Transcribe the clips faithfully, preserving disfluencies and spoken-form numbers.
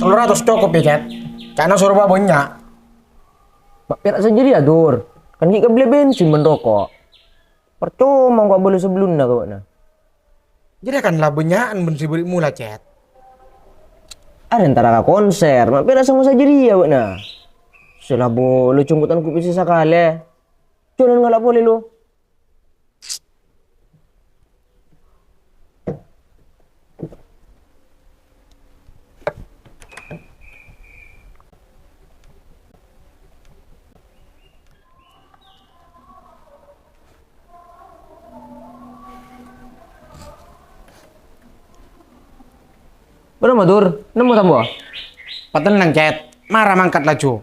Tello ratos cokop, yâ, Cèt. Ca'na soro bânnya'. Ma' pèra' sajârèya, Dur. Kan ghi' kabellè bensin bân roko'. Parcoma engko' abâlâ sabellunna ka bâ'na. Jârèya kan la bânnya'an bân sè bâli' mola, Cèt. Arè entara ka konser, ma' pèra' sango sajârèya bâ'na. Sè la bâlâ congkotan kopi sè sakalè. Jhâlân ngala' polè, lo. Bârâmma, Dur? Nemmo sambo? Patennang, Cèt. Mara mangkat laju.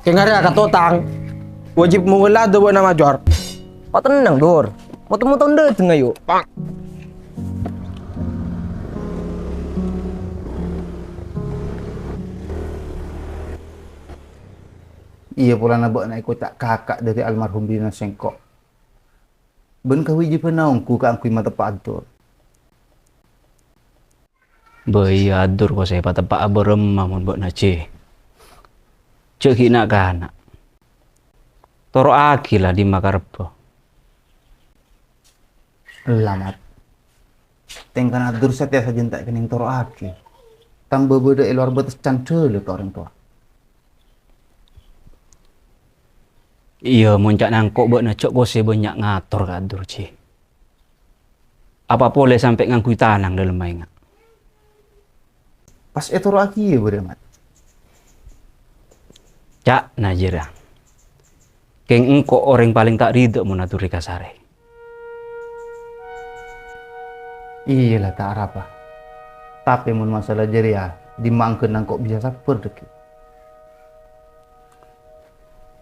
Kèng arè akatotang, wajib mongella adâ' bâ'na major. Patennang, Dur. Moto-moto ndâteng, ayo. Iyâ, polana bâ'na èkoca' kaka' dhâri almarhum binèna sèngko'. Bân kawâjibhânna ongghu kaangghuy mateppa' Dur. Bâ iyâ, Dur, kosè pateppa'a bârâmma mon bâ'na, Ji. Jhâ' ghi' na'-kana'. Toro'aghi la dimma karebbhâ. Ella, Mat. Tèngkana Dur satèya sajân ta' kennèng toro'aghi. Tamba bâdâ è lowar bâtes candhâlâ ka orèng towa. Iyâ, mon ca'na engko' bâ'na jhâ' kosè bânnya' ngator ka Dur, Ji. Apa polè sampè' ngangghuy tanang dâlemma enga'. Pas ètoro'aghi iyâ bârâmma. Ca'na jârèya. Kèng engko' orèng palèng ta' ridha mon atorè kasarè. Iyâ la, ta' arapa. Tapè mon masalah jârèya, dimma angghân engko' bisa sabbhâr dhâggi'.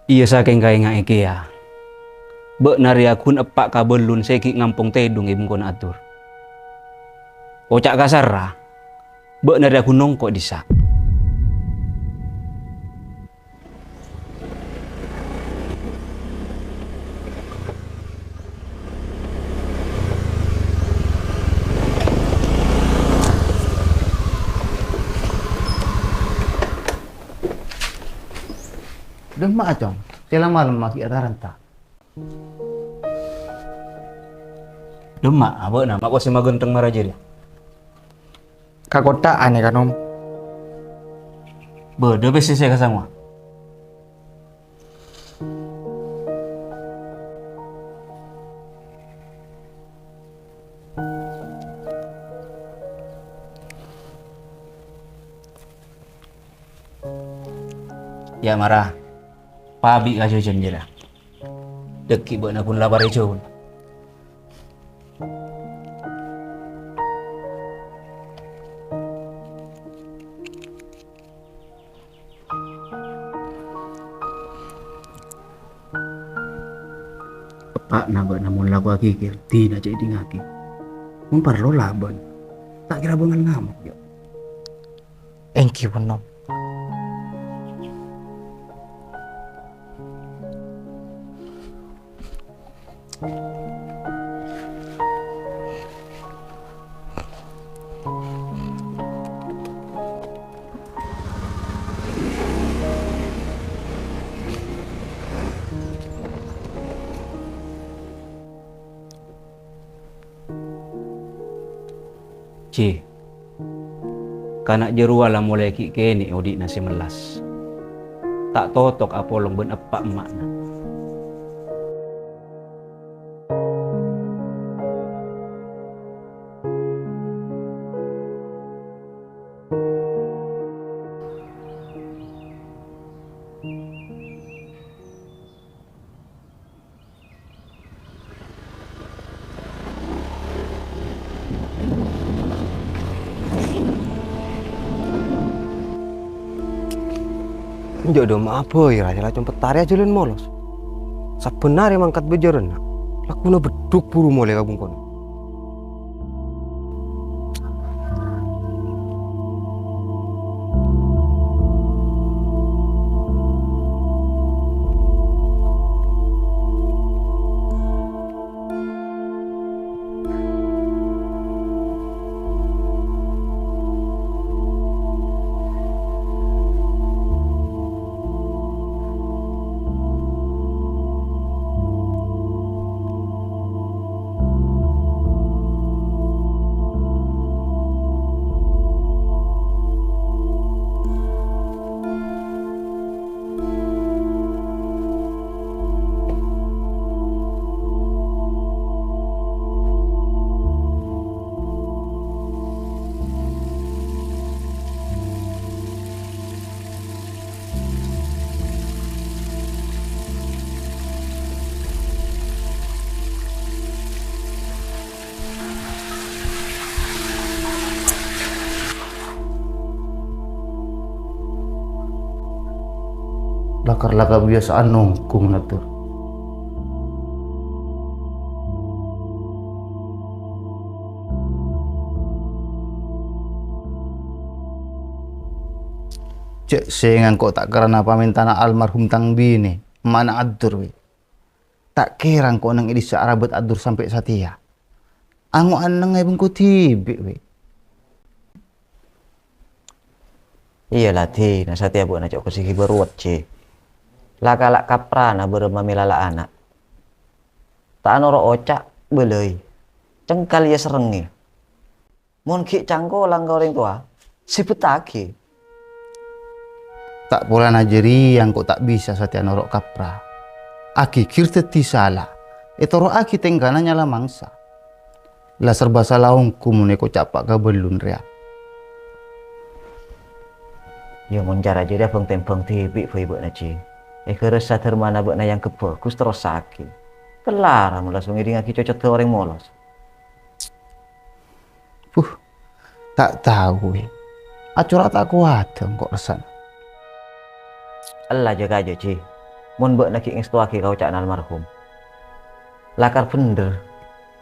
Iyâ, sakèng kaènga'è kèya. Bâ'na rèya ghun eppa' kabâllun sè ghi' ngampong tèdung è bengkona Adur. Oca' kasarra, bâ'na rèya ghun nongko' è dissa'. Dâmma'a, Cong. Sè la malem ghi' ataranta. Dâmma'a bâ'na ma' kosè maghântheng mara jârèya? Ka kottha anè, Ka Nom. Bâdâ pèssè sè kasangowa. Yâ, mara. Pabi' ka jhâjhân jârèya. Dhâggi' bâ'na ghun lapar è jhâuna. Eppa'na bâ'na mon lako agigil, dina jhâ' èdingngaghi. Mon parlo labân, ta' kèra bângal ngamok, yâ. Èngghi, Nom. Ji, kana' jârowa la molaè ghi' kènè' odi'na sè mellas. Ta' totok apolong bân eppa' emma'na. Enjâ' dâ' emma' abâi, ra, la compet tarè ajhâlân molos. Sabbhân arè mangkat bâjârânna, lagghuna beddhuk buru molè ka bengkona. Karla kabiyasa'an nonggung, Nadur. Cè' sè ngangko' ta' karana pamèntana almarhum tang binè, emma'na Adur, wè. Ta' kèra engko' neng è dissa' arabât Adur sampè' satèya. Ango' annengngè bengko dhibi', wè. Iyâ, la dhina satèya bâ'na cè' kosè ghibâ ruwet, Ji. La kala' kaprana bârâmma mèlala ana'. Ta' anoro' oca', bâlâi. Cengkal iyâ serrengngè. Mon ghi' cangkolang ka orèng towa, sè betta'aghi. Ta' polana jârèya engko' ta' bisa satèya noro' kapra. Aghigir dhâddhi sala, ètoro'aghi tèngkana nyala mangsa. La serba sala ongghu mon èkoca' pa' kabellun rèya. Yâ, mon cara jârèya bâng-tèmbâng dhibi' bhâi bâ'na, Ji. Èghârâssa dhârmana bâ'na èangghep bhâghus, terrossaghi. Kellar mon langsung ngèdingngaghi cocodda orèng molos. Buh, ta' tao, wè. Acora' ta' kowat engko' rassana. Ella jâ-kajâ, Ji. Mon bâ'na ghi' ngèstowaghi ka oca'na almarhum. Lakar bhendher,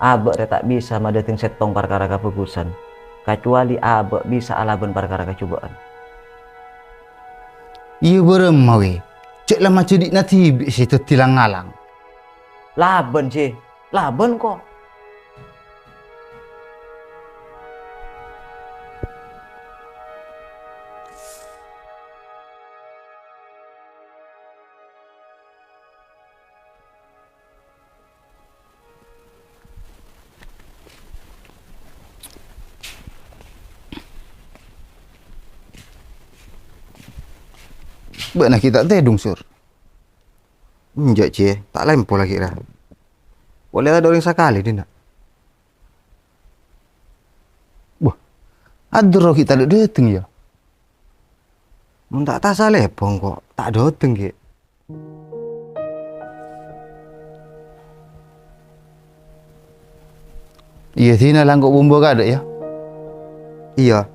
abâ' rè ta' bisa madâteng sèttong parkara kabhâghusân, kacuwali abâ' bisa alabân parkara kajhubâ'ân. Iyâ bârâmma, wè. Jhâ' la majâdhi'na dhibi' sè dhâddhi lang-ngalang. Labân, Ji. Labân, ko'. Bâ'na ghi' ta' tèdung, Sur? Enjâ', Jè, ta' lèmpo la ghi' ra. Polè tadâ' orèng sakalè, dinna'. Wah, Adur ghi' tadâ' dâteng, yâ? Mon ta' tasalèpong, ko', ta' dâteng, ghi'. Iyâ, dinna' la engko' bumbu kadâ', yâ? Iyâ.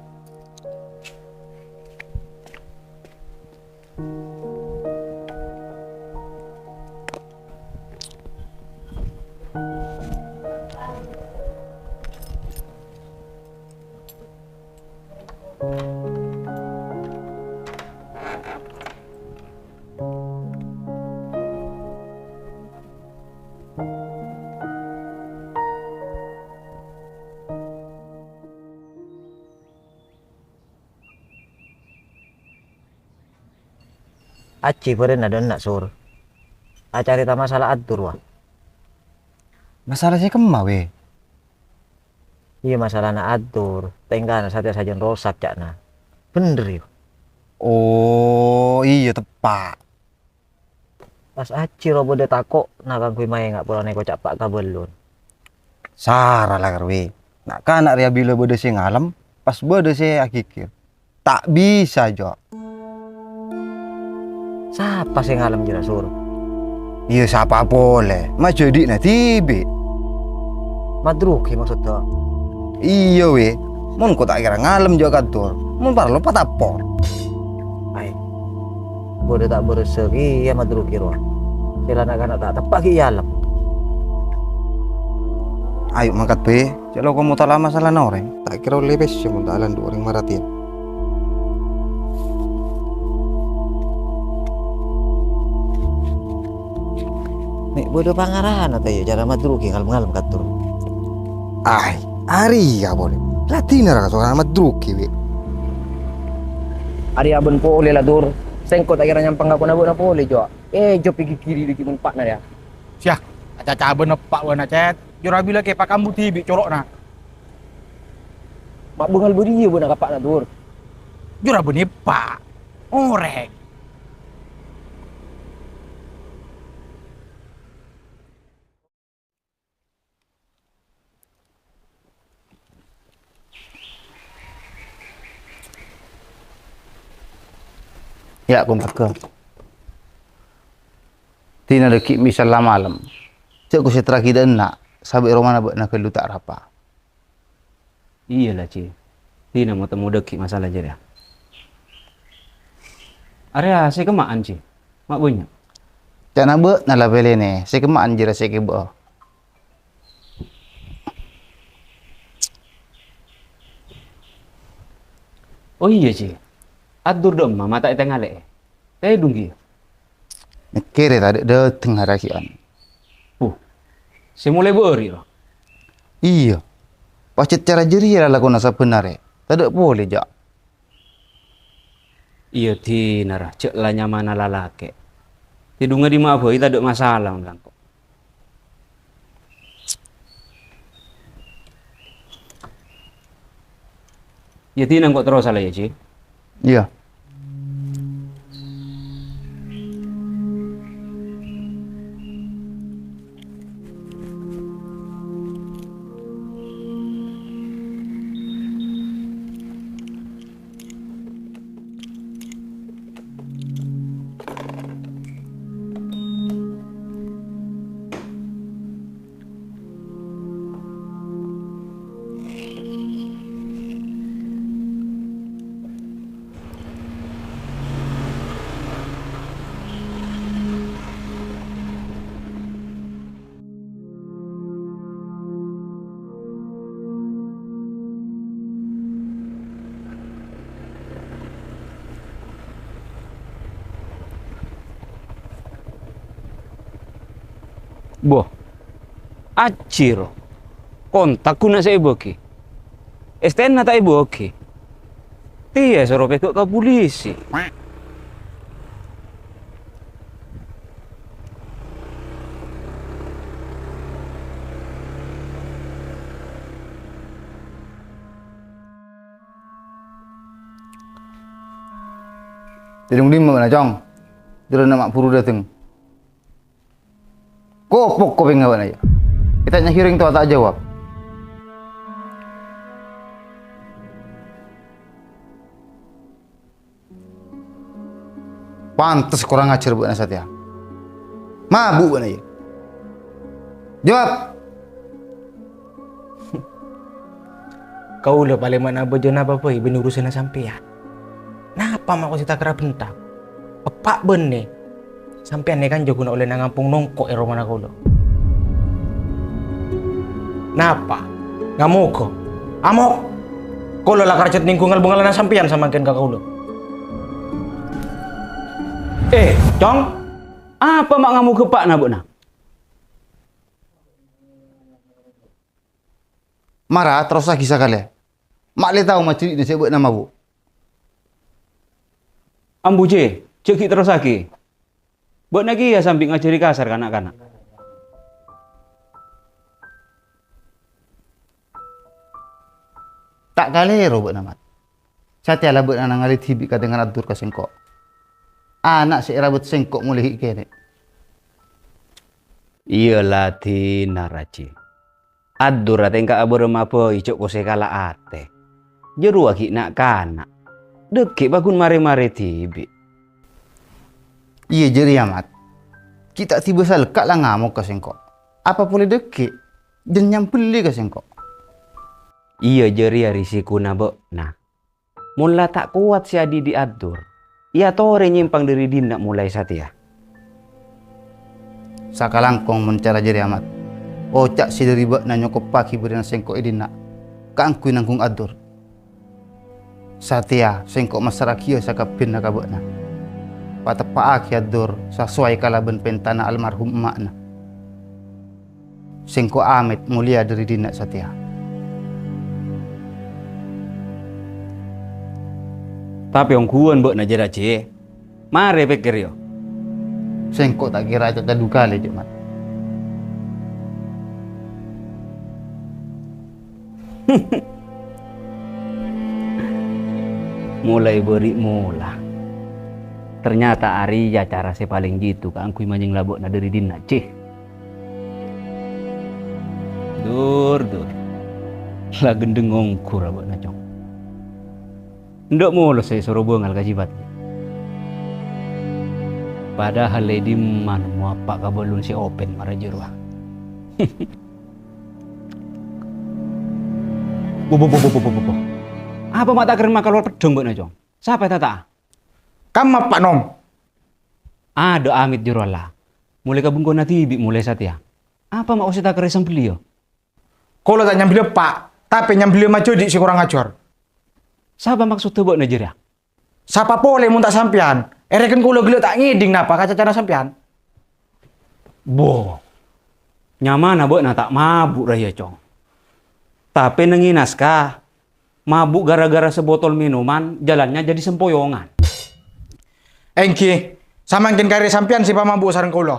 Ajji bârâna dâ' enna', Sur. Acarèta masalah Adur, wa. Masalah sè kemma, wè? Iyâ, masalana Adur, tèngkana satèya sajân rosak, ca'na. Bhendher, yâ. Oh, iyâ, teppa'. Pas Ajji rowa bâdâ tako'na kaangghuy maènga' polana èkoca' pa' kabellun. Sara la, Karwi. Na'-kana' rèya bilâ bâdâ sè ngalem, pas bâdâ sè aghigir. Ta' bisa, Jo. Sapa sè ngalem jârèya, Sur? Iyâ, sapa polè? Majâdhi'na dhibi'. Madruki maksodda? Iyâ, wè. Mon ko' ta' kèra ngalem jâ' ka Adur. Mon parlo patapor. Ai. Bâdâ ta' bârâssa kèya Madruki rowa. Sè la na'-kana' ta' teppa' ghi' èalem. Ayo mangkat bhâi. Jhâ' lako motala masalana orèng, ta' kèra ollè pèssè mon ta' alandu' orèng martèya. Mè' bâdâ pangarana ta' iyâ cara Madruki ngalem-ngalem ka Adur? Ai, arèya polè. La dinna' ra kasorana Madruki, wè. Arèya bân polè la, Dur. Sèngko' ta' kèra nyampang ka ponapa polè, Jo. Eh, Jo, pèghi' kiri dâggi' mon eppa'na, yâ. Syah, acaca bân eppa' bâ'na, Cèt. Jârèya bilâ kèya pakambu dhibi' colo'na. Ma' bângal bâdiyâ bâ'na ka eppa'na, Dur? Jârèya bânnè eppa'. Orèng. Yâ, kompak. Dinna' dâggi' misal la malem. Jhâ' kosètraghi dâ' enna', sabâ' romana bâ'na ghâllu ta' rapa. Iyâ la, Ji. Dinna' mo-temmo dâggi' masalah jârèya. Arèya sè kemma'an, Ji. Ma' bânnya'. Ca'na bâ'na la pèlèna, sè kemma'an jârèya sè èkèbâ'â. Oh iyâ, Ji. Adur dâ' emma ma' ta' ètangalè'è. Tèdung kèya. Mèkkèrè tadâ' dâteng araghiyân. Puh. Sè molaè bâri', rowa? Iyâ. Pajhât cara jârèya lalakonna sabbhân arè. Tadâ' polè, jâ'. Iyâ, dinara, jâ' la nyamana lalakè'. Tèdungnga dimma'a bhâi tadâ' masala mon ka engko'. Iyâ, dinah engko' terrosa la, yâ, Ji? Iyâ. Boh, ajjhi, ro. Kontak ghuna sè èbâghi. Estèna ta' èbâghi. Tèya soro pèghâ' ka polisi. Tèdung dimma bâ'na, Cong? Jârèya ma' buru dâteng. Kopok kopèngnga bâ'na, yâ. Ètanya kèng towa ta' ajâwâb. Pantes korang ajhâr bâ'na satèya. Mabu' bâ'na, yâ. Jâwâb! Kaulâ palèmana abâjâna apa bhâi bân urusanna sampèyan. Napa ma' kosè ta' kèra bhentang? Eppa' bânnè, sampèyan nèka jâ' ghuna ollè nangampong nongko' è romana kaulâ. Napa? Ngamogâ? Amok! Kaulâ la karajât nèngghung bângalana sampèyan samangkèn ka kaulâ. Eh, Cong! Apa ma' ngamogâ eppa'na bâ'na? Mara terrossaghi sakalè. Ma' lè tao majârina sè bâ'na mabu'. Ambu, Jè, jâ' ghi' terrossaghi. Bâ'na kèya sambi ngajhâri kasar ka na'-kana'. Ta' kalèro bâ'na, Mat. Satèya la bâ'na nangalè dhibi' kadhengngan Adur ka sèngko'. Ana' sè èrabât sèngko' molaè ghi' kènè'. Iyâ la dinna, Jè. Adur atèngka abârâmma bhâi jâ' kosè kala atè. Jârowa ghi' na'-kana'. Dhâggi' paggun marè-marè dhibi'. Iyâ jârèya, Mat. Ghi' ta' dhibi' salèka la ngamok ka sèngko'. Apa polè dhâggi'? Jân nyambelli ka sèngko'. Iyâ jârèya risikona bâ'na. Mon la ta' kowat sè adhidhi' Adur, iyâ torè nyèmpang dhâri dinna' molaè satèya. Sakalangkong mon cara jârèya, Mat. Oca' sè dhâri bâ'na nyokoppaghi bârina sèngko' è dinna' kaangghuy nangghung Adur. Satèya sèngko' massra'aghiyâ sakabbhiyânna ka bâ'na. Pateppa'aghi Adur sasoway kalabân pentana almarhum emma'na. Sèngko' amèt molèya dhâri dinna' satèya. Tapè ongghuwân bâ'na jârèya, Jè. Marè pèkkèr, yâ. Sèngko' ta' kèra acaca du kalè, Cè' Mat. Molaè bâri' mola. Ternyata arèya cara sè palèng jhidhu kaangghuy manyèng la bâ'na dhâri dinna', Jè. Dur, dur. La ghendheng ongghu ra bâ'na, Cong. Endâ' molos sè èsoro bângal ka Jibat. Padahal è dimma nemmo apa' kabâlun sè open mara jârowa. Bo, bo, bo. Apa ma' ta' kèra makalowar peddhâng bâ'na, Cong? Sapa ètata'a? Kamma, Pa' Nom? Adâ' amit jârowa la. Molaè ka bengkona dhibi' molaè satèya. Apa ma' osa ètakerrè sambelli, yâ? Kaulâ ta' nyambelli eppa', tapè nyambelli majhudi sè korang ajhâr. Sapa maksodda bâ'na jârèya? Sapa polè mon ta' sampèyan? Èrèken kaulâ ghellâ' ta' ngèdhing napa ka cacana sampèyan. Bo. Nyamana bâ'na ta' mabu' ra, yâ, Cong. Tapè nèngè naskah, mabu' gara-gara sabotol mènoman, jhâlânnya jadi sempoyongan. Èngghi, samangkèn karè sampèyan sè pamabu' sareng kaulâ.